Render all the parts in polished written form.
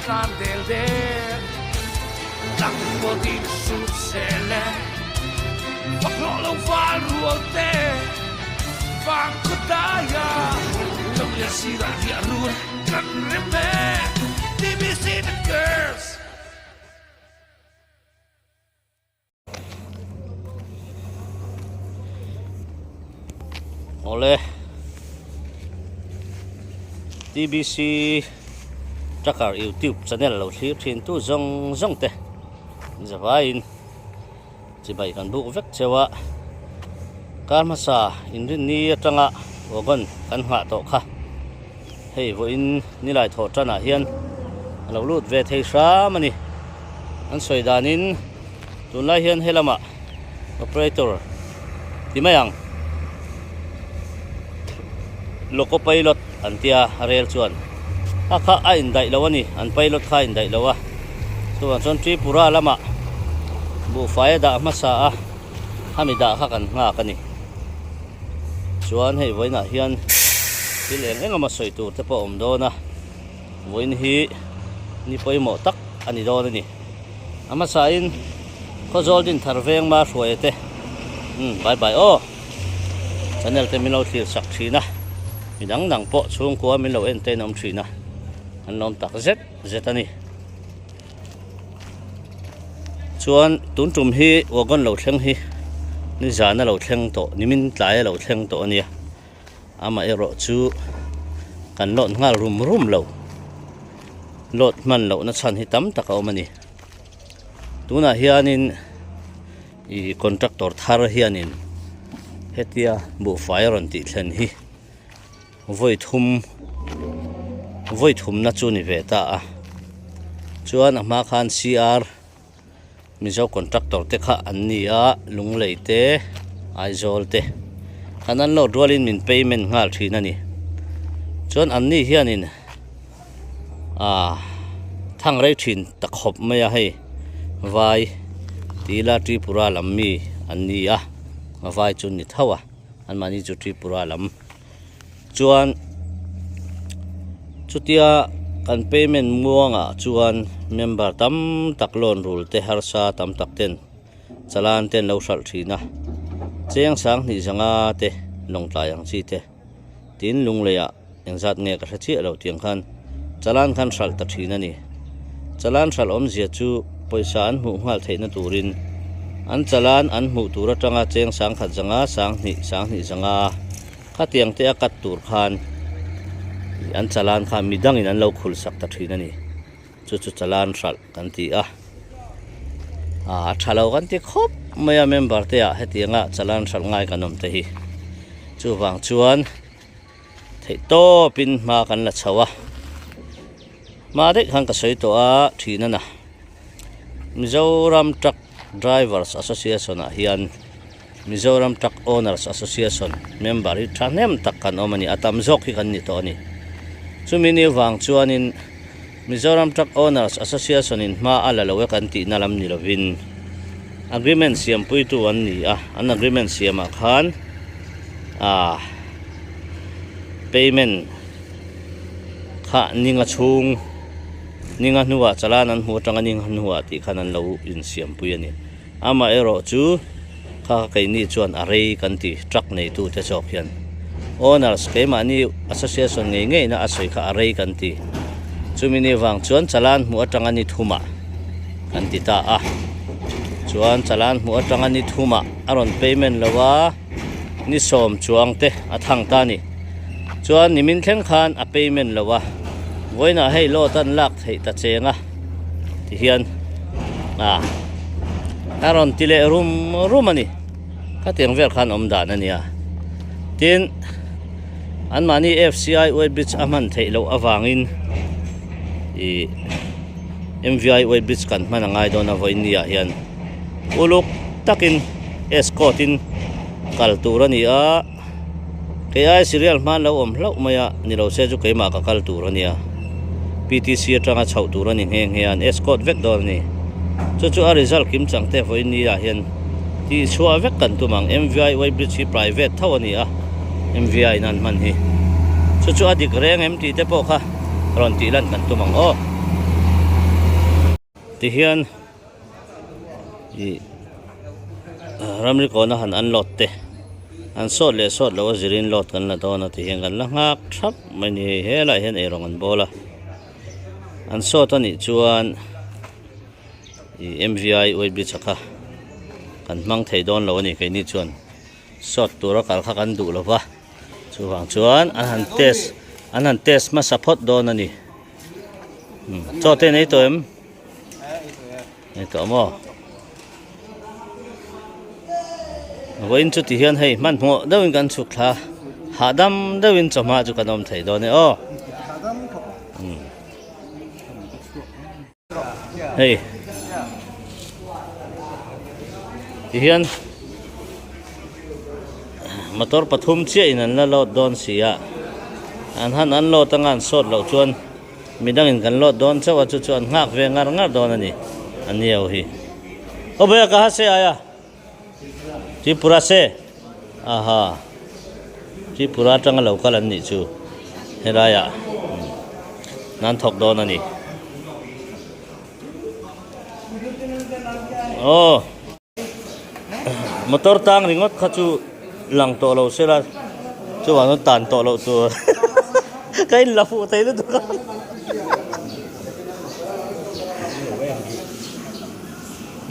tlan del del. Tlang pawtin sut zel e, fak hlawh lo val rual te, vang khaw daia lo lian sirah riah run kan rem e, TBC the girls. Awle TBC Tracker YouTube channel lo thlir thin tu zawng zawng te zavaiin chibai kan buk vek cheu a kar hmasa inrinni atanga wagon kan nghah tawh kha hei vawiin nilai thawh tanah hian a lo lut ve thei hram a ni an sawi danin tunlai hian helamah operator ti mai ang loco pilot an tia rel chuan a kha a indaih lo a ni an pilot kha a indaih lo a chuvang chuan Tripura lamah buhfai a dah hmasa a khami dah kha kan nghak a ni chuan hei vawiinah hian thil eng eng emaw sawi tur te pawh a awm dawn a vawiin hi ni pawimawh tak a ni dawn a ni. A hmasain Khawzawl Dinthar veng ma hruaia te umm bye bye aw channel te min lo thlir sak thin a mi dang dang pawh chhungkua min lo en te in awm thin a an lawm tak zet zet a ni chuan tun tum hi wagon lo thleng hi nizan a lo thleng tawh nimin tlai a lo thleng tawh a nia Amaherawh chu kan load nghal rum rum lo. Load hman lohna chhan hi tam tak a awm a ni. Tunah hianin ih contractor thar hianin hetia buhfai a rawn tih thlen hi vawi thum vawi thumna chu ni ve ta a. Chuan a hma khan CR Mizo contractor te kha an ni a, Lunglei te, Aizawl te khan an load rualin min payment nghal thin a ni. Chuan an ni hianin ah thang rei thin ta khawp mai a hei vai tila Tripura lam mi an ni a, vai chu an ni tho a, anmahni chu Tripura lam. Chuan chutia kan payment muangah chuan member tam tak loan rul te harsa tam tak ten chalan te an lo hralh thin a cheng sang hnih zanga te lawngtlai ang chi te tin lungleiah engzat nge ka hre chiah lo tiang khan chalan khan hralh ta thin a ni chalan hralh awmzia chu pawisa an hmuh nghal theihna turin an chalan an hmuh tur atanga cheng sang khat zanga sang hnih sang hnih zanga. Khatiang te a cut tur khan ih an chalan kha midangin an lo khul sak ta thin a ni. Chu chu chalan hralh kan ti a. Ah a tha lo kan ti khawp mai a member te ah hetianga chalan hralh ngai kan awm te hi. Chuvang chuan theih tawpin hma kan la chho a. Hma daih khan ka sawi tawh a thin a na. Mizoram Truck Drivers Association ah hian Mizoram Truck Owners Association member hi thahnem tak kan awm a ni, a tam zawk hi kan ni tawh a ni. Chumi ni vang chuanin Mizoram Truck Owners Association in hma a la lo e kan tihna lam ni lovin agreement siampuitu an ni a, an agreement siamah khan ah payment kha ninga chhung ninga hnuah chalan an hmu atanga ninga hnuah tih khan an lo insiampui a ni. Amaherawh chu kha keini chuan a rei kan ti truck neitute zawk hian owners keimahni association ngei ngeina a sawi kha a rei kan ti. Chumi ni vang chuan chalan hmuh atanga ni thumah kan ti ta a. Chuan chalan hmuh atanga ni thumah a rawn payment lo a, ni sawm chuang te a thang ta a ni. Chuan nimin thleng khan a payment lo a, vawiinah hei load an lak theih ta cheng a tihian ah a rawn ti leh rum rum a ni. Khatiang vel khan awm dan a nia. Tin, anmahni FCI weight bridge a hman theih loh avangin ih MVI weight bridge kan hman a ngai dawn a vawiin ni ah hian uluk takin escort in kal tur a ni a. Kei ai serial hman lo awm hlauh mai a, ni lo se chu keimah ka kal tur a nia. PTC atanga chhoh tur a ni nghe nghe a, an escort vek dawn a ni. Chu chu a result kim chang te vawiin ni ah hian tih chhuah vek kan tum ang. MVI Weighbridge hi private tho a ni a, MVI in an hman hi. Chu chu a dik reng em tih te pawh kha rawn tih lan kan tum ang aw. Tihian ih ramri kawna han unload te an sawt leh sawt loh a zirin load kan la dawn a tihian kan la nghak thap mai a ni hei helaiah hian eirawng an bawl a an sawt a nih chuan ih M_V_I weight bridge a kha kan hmang thei dawn lo a ni keini chuan sawt tura kal kha kan duh lo va chuvang chuan an han test an han test hmasa phawt dawn a ni. Chaw te nei tawh em? Nei tawh maw? Vawiin chu ti hian hei hmanhmawh deuhin kan chhuk thla hahdam deuhin chawhma chu kan awm thei dawn e aw. Hei ti hian motor pathum chiah in an la load dawn si a an han an load anga an sawt loh chuan midang in kan load dawn chauh a chu chu an nghak ve ngar ngar dawn a ni a niau hi aw bhaiya kaha se aaya Tripura se aha Tripura atanga lo kal an nih chu helai ah nan thawk dawn a ni aw. Motor tang ringawt kha chu lang tawh lo sela chuvang chuan tan tawh loh tur ka in la fuh thei lutuk a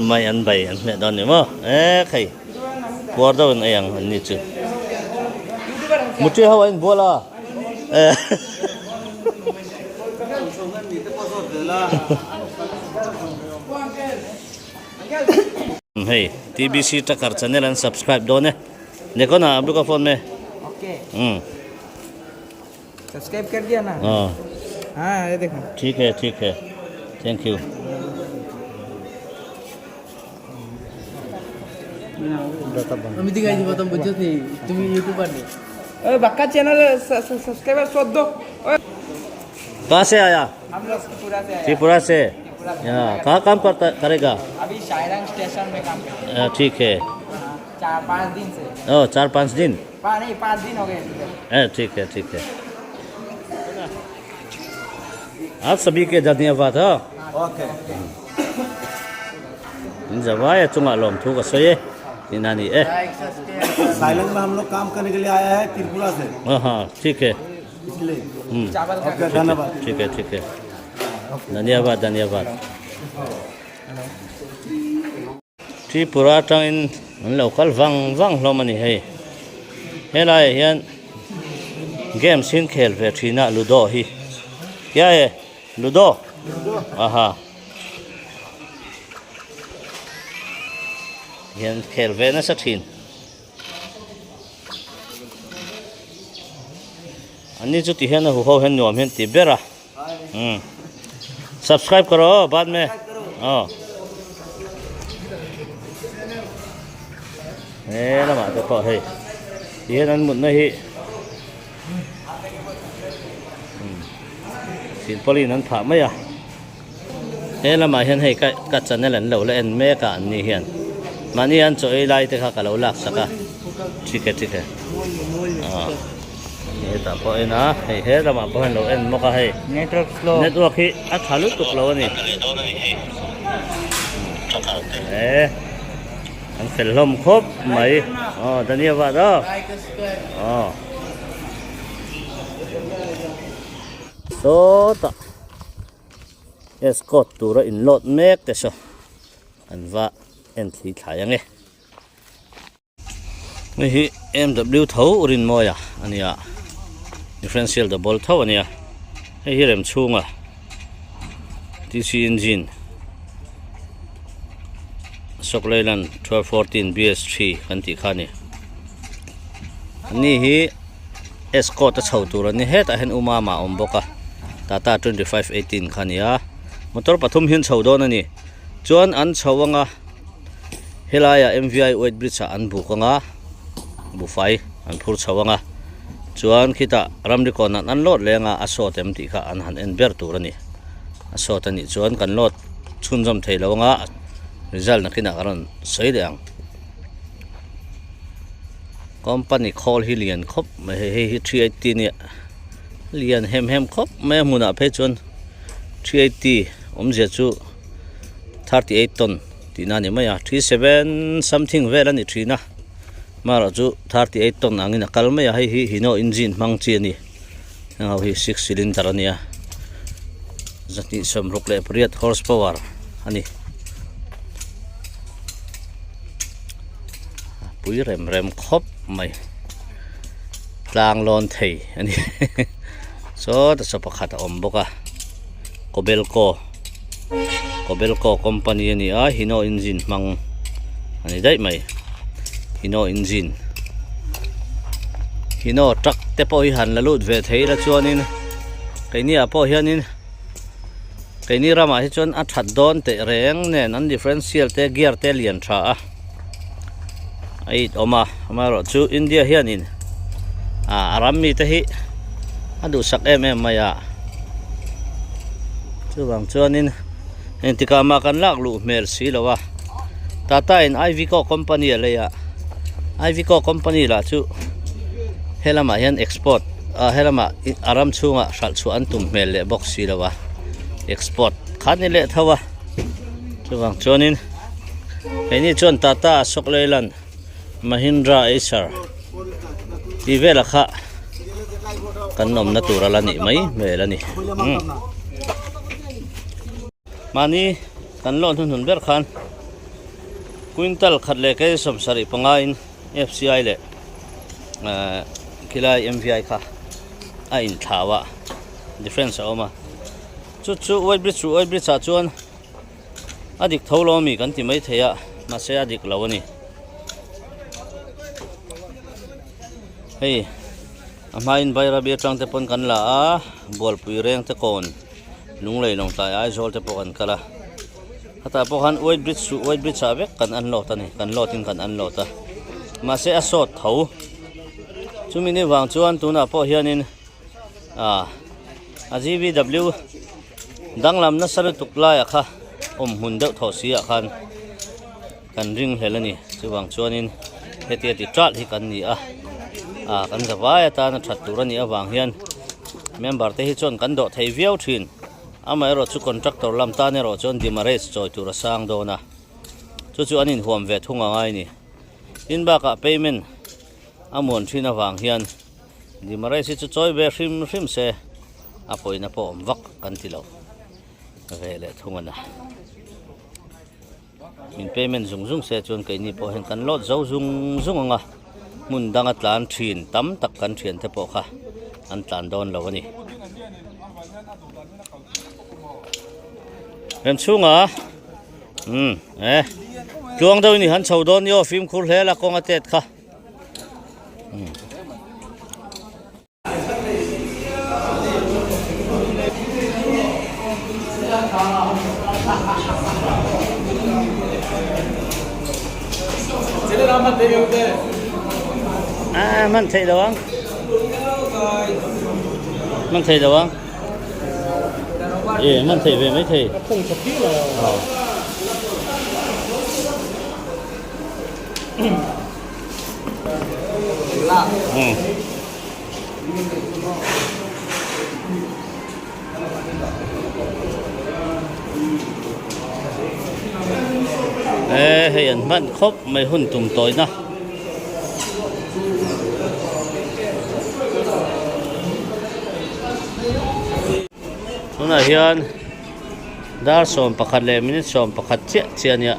mai an bai an hmeh dawn ni maw e khai puar deuh in ei ang an ni chu mutri ho a inbual a e Hei TBC Tracker channel an subscribe dawn e. Dekho na abdu ka phone me. Okay. Hmm. Subscribe kar diya na. हाँ हाँ ये देखो ठीक है ठीक है thank you আমি দিকে আইছি প্রথম বুঝছো নি তুমি ইউটিউবার নি ओए बक्का चैनल सब्सक्राइबर शोध दो ओए कहाँ से आया हम लोग त्रिपुरा से आए त्रिपुरा से यहाँ कहाँ काम करता करेगा अभी शायरंग स्टेशन में काम करते ठीक है हैं 4-5 दिन से ओ 4-5 दिन नहीं 5 दिन हो गए इधर। ठीक है ठीक है आप सभी के धन्यवाद हाँ okay zawai a chungah lawm thu ka sawi e tih na a ni e. Silent में हम लोग काम करने के लिए आया है त्रिपुरा से हाँ ठीक है इसलिए चावल का ओके धन्यवाद ठीक है ठीक है धन्यवाद धन्यवाद Tripura atangin an lo kal vang vang hlawm a ni hei helaiah hian games hi an khel ve thin a ludo hi kya e ludo aha hian khel ve nasa thin ani chu ti hian a huho hian nuam hian ti ber a umm subscribe karo aw bad me aw he lamah te pawh hei ti hian an mutna hi umm silpauline an phah mai a. He lamah hian hei ka ka channel an lo la en mek a an ni hian mahni an chaw ei lai te kha ka lo lak sak a thik e thik e ah hetah pawh en a hei he lamah pawh hian lo en bawk a hei network slow network hi a tha lutuk lo a ni e an fel hlawm khawp mai aw dhanyavad aw aw sawtah. Escort tura in load mek te saw an va en thli thlai ang e. Hei hi M_W tho Rinmawia a nia differential double tho a nia hei hi rem chhunga T_C engine Ashok Leyland 1214 B_S3 kan tih kha a ni ani hi. Escort a chho tur a ni hetah hian Umama a awm bawk a Tata 2518 kha a ni a motor pathum hian chho dawn a ni chuan an chho anga helaiah M_V_I weight bridge ah an buk anga buhfai an phur chho anga chuan khitah ramri kawnah an load leh anga a sawt em tih kha an han en ber tur a ni a sawt a nih chuan kan load chhunzawm thei lo anga result nakinah ka rawn sawi leh ang. Company khawl hi lian khawp mai hei hei hi 380 nia lian hem hem khawp mai a hmunah phei chuan 380 awmzia chu 38 ton tihna a ni mai a, 37 something vel a ni thin a, marawh chu 38 ton angin a kal mai a, hei hi Hino engine hmang chi a ni, heng ho hi six cylinder a nia, 268 horse power a ni, a pui rem rem khawp mai, tlang lawn thei a ni sawta saw pakhat a awm bawk a. Kobelco Kobelco company a ni a Hino engine hmang a ni daih mai Hino engine Hino truck te pawh hi han la lut ve thei ila chuanin keini ah pawh hianin keini ramah hi chuan a that dawn teh reng nen an differential te gear te a lian tha a a it awm a amaherawhchu India hianin ah a ram mite hi a duhsak em em mai a chuvang chuanin engtikah mah kan lak luh hmel si lo a Tata in Iveco company a lei a Iveco company lah chu helamah hian export ah helamah a ram chhungah hralh chhuah an tum hmel leh bawk si lo a export kha ni leh tho a chuvang chuanin. Keini chuan Tata Ashok Leyland Mahindra Eicher tih velah kha kan awmna tur a la nih mai hmel a ni umm mahni kan lawn hnuhnun ber khan quintal khat leh kei 75 in F_C_I leh ehh khilai M_V_I kha a inthlau a difference a awm a chu chu weight bridge weight bridge ah chuan. A dik tho lo ami kan ti mai thei a mahse a dik lo a ni hei a hmain Bairabi atang te pawn kan la a Bualpui reng te kawn Lunglei Lawngtlai Aizawl te pawh kan kal a hetah pawh khan weight bridge chu weight bridge ah vek kan unload a ni kan load in kan unload a mahse a sawt tho chumi ni vang chuan tunah pawh hianin ah a G_V_W Danglam nasa lutuk laiah kha awm hmun deuh thawh si ah khan kan ring hlel a ni. Chuvang chuanin hetia ti ṭalh hi kan ni a, ah kan zavai atan a ṭhat tur a nih avang hian member te hi chuan kan dawh thei viau ṭhin. Amaherawh chu contractor lam tan erawh chuan demarrage chawi tur a sang dawn a, chu chu an inhuam ve thung a ngai a ni. Tin bakah payment a muan ṭhin avang hian. Demarrage hi chu chawi ve hrim hrim se a pawina pawh awm vak kan ti lo ve leh thung a na. Min payment zung zung se chuan keini pawh hian kan load zo zung zung ang a, hmun danga tlan thin tam tak kan thian te pawh kha an tlan dawn lo a ni. Remchhunga umm eh tluang deuh in i han chho dawn ni aw fimkhur hle la kawng a tet kha. À, man thei lo ang. Man thei lo ang. E, man thei ve mai thei. E hei an hman khawp mai hun tum tawina tunah hian dar 11 leh minute 11 chiah chiah a nia.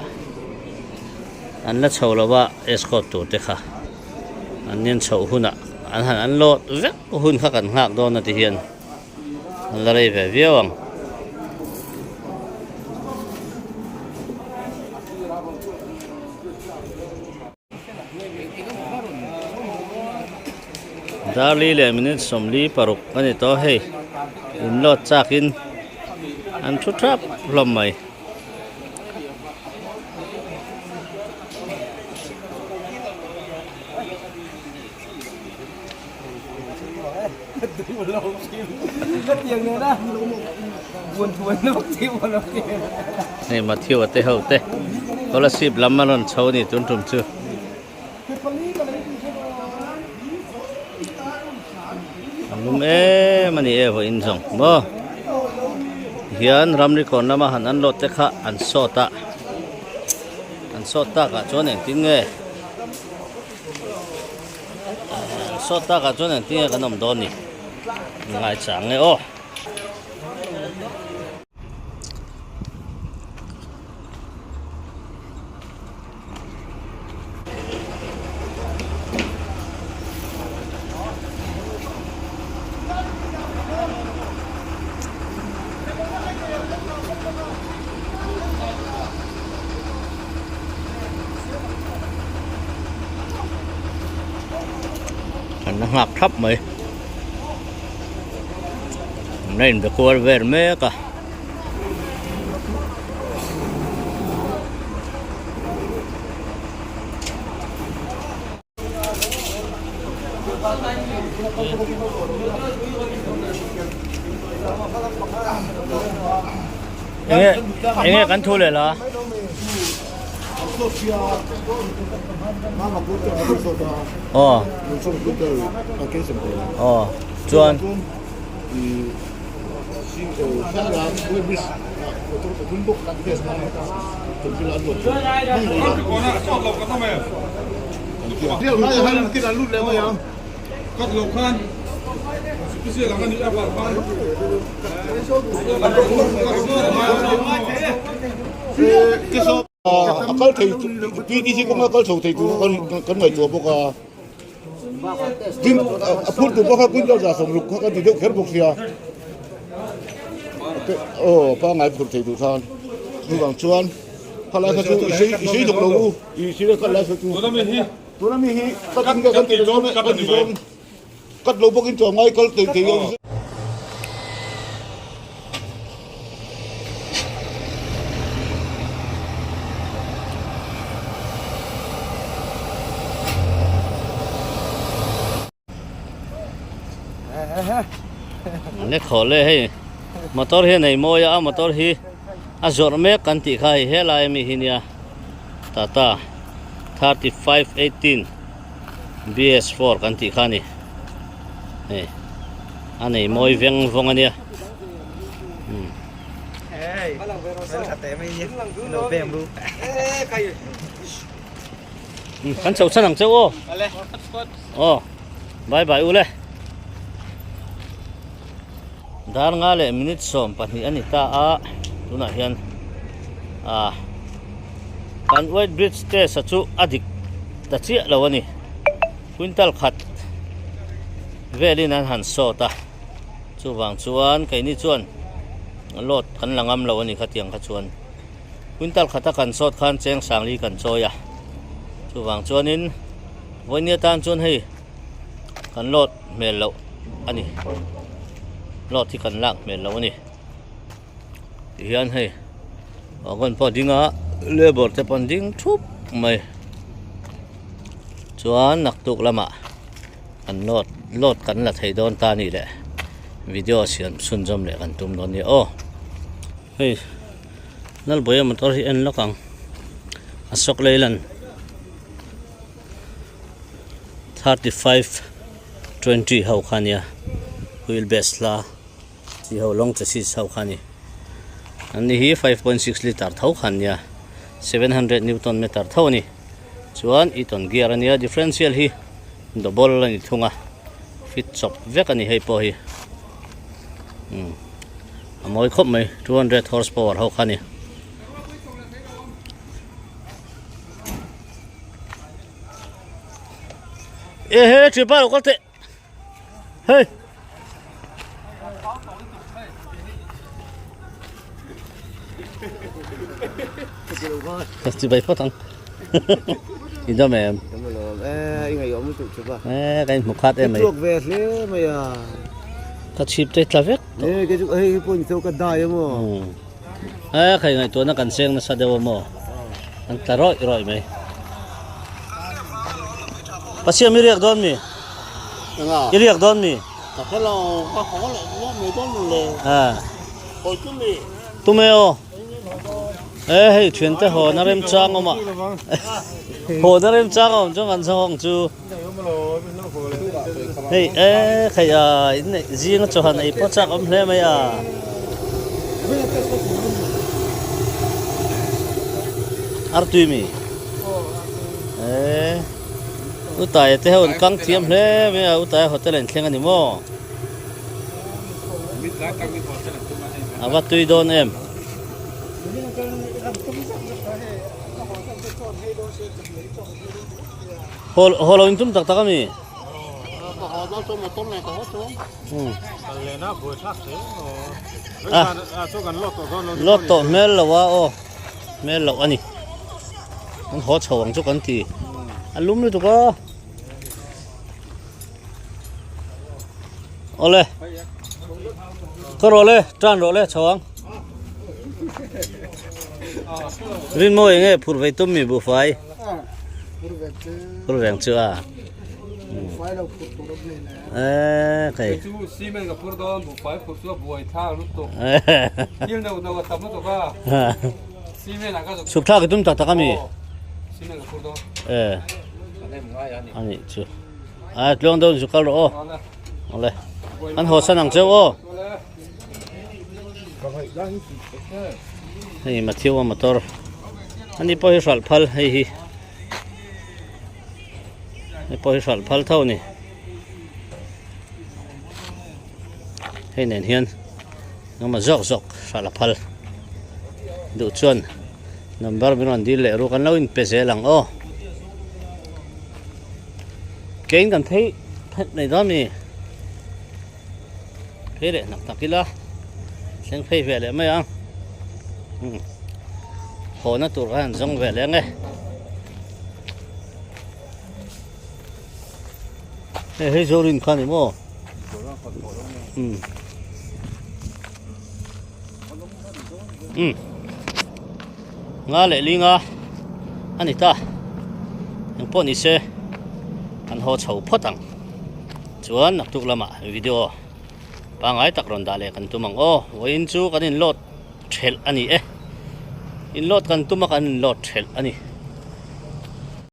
An la chho lo a escort tur te kha an nen chhoh hunah an han unload vek hun kha kan nghak dawn a ti hian an la rei ve viau ang. Darli leh minute 46 a ni tawh hei inload chakin an thu thap hlawm mai. Hei Matthew a te ho te scholarship lam a rawn chho a ni tun tum chu. A lum em a ni e vawiin zawng maw. Tihian ramri kawn lama han unload te kha an sawt a, an sawt takah chuan engtin nge an sawt takah chuan engtin nge kan awm dawn ni ngaichang nge aw. An la nghak thap mai an la inbe kual vel mek a. Enge enge kan thu leh la. Aw. Aw chuan. A kal thei PTC kawnga kal chho thei tur kan ngaihtuah bawk a. Tin, a phur tur pawh kha quintal 60 kha kan ti deuh kher bawk sia. Aw, pangngai phur thei tur khan. Chuvang chuan khalai kha chu i sei i sei hnawk lo u, i sei khalai kha chu. Tuna mi hi cut in kan ti dawn kan ti dawn. Cut lo bawkin tlawmngai kal thei thei a. Le khaw le hei motor hi a nei mawi a motor hi a zawrh mek kan tih kha hei helai ami hi nia tata 3518 BS4 kan tih kha a ni hei a nei mawi veng vawng a nia kan chho chhan ang cheu aw aw bye bye u le dar nga leh minute 12 a ni ta a tunah hian ah Kan White Bridge test a chu a dik ta chiah lo a ni. Quintal khat velin an han sawt a, chuvang chuan keini chuan load kan la ngam lo a ni khatiang kha chuan. Quintal khata kan sawt khan cheng sangli kan chawi a, chuvang chuanin vawinia tan chuan hei kan load hmel loh a ni, load hi kan lak hmel loh a ni. Tihian hei wagon pawh a ding a labour te pawh an ding thup mai chuan naktuk lamah an load load kan la thei dawn ta a nih leh video siam chhunzawm leh kan tum dawn a nia aw hei Lalbawiha motor hi en lawk ang a sawk lei lan 35 20 ho kha a nia wheel base hla. Chi ho long chassis ho kha a ni. An ni hi 5.6 litre tho kha an nia. 700 newton meter tho a ni. Chuan Eaton gear a nia differential hi double a ni thung a. Fit chawp vek a ni hei pawh hi. Umm a mawi khawp mai 200 horsepower ho kha a ni. Ehe thianpa lo kal teh. Hei. Chi bai phawt ang. I dam em? Dam alawm. Eh, i ngaihawm lutuk chu pa. Eh, ka inhmu khat em mai. Ka tuak ve hle mai a. Ka chhip te tla vek. Eh, kei chu hei hi pawh ni tho ka dai emaw. Eh, khai ngaihtuahna kan seng nasa deuh emaw. An tla rawih rawih mai. Pasiam i riak dawn mi? I riak dawn mi? Ka hre lo, ka haw leh leh mai dawn lo le. Ha. Hawi tum mi? Tum e aw. E hei thian te haw na rem chang awm a. Haw na rem chang awm chuan kan chhawng chu. Hei e khai a in nei zing a chawhan ei pawh chak awm hle mai a. Artui mi? Eee Utaia te ho an kang thiam hle mai a Utaia hotel a inthleng a ni maw? A va tui dawn em? Haw haw lo intum tak tak a mi? Lot tawh hmel lo a aw hmel loh a ni an haw chho ang chu kan ti a lum lutuk a awle ka rawh le tan rawh le chho ang rinmawi enge phur vei tum mi buhfai phur veng chu a. Eee kei. Chu cement ka phur dawn buhfai phur chu a buai thlak lutuk. Thil no no a tam lutuk a. Cement ah ka zuk. Chhuk thlak i tum tak tak ami? Cement ka phur dawn. Ee. Ani chu. A tluang dawn zu kal rawh aw. Awle. An haw san ang cheu aw. Hei Matthew a motor. Ani pawh hi hralh phal hei hi. Hei pawh hi hralh phal tho a ni hei nen hian engemaw zawk zawk hralh a phal duh chuan number min rawn dil leh ruk an lo inpe zel ang aw kein kan phei phet mai dawn a ni phei leh hnak tak ila thleng phei ve leh mai ang umm haw na tur kha han zawng ve leh ang e hei hei zorin kha ni maw umm umm nga leh linga a ni ta engpawh ni se an haw chho phawt ang. Chuan naktuk lamah video pangngai tak rawn dah leh kan tum ang aw. Vawiin chu kan inload thelh a ni e. Inload kan tum a kan inload thelh a ni.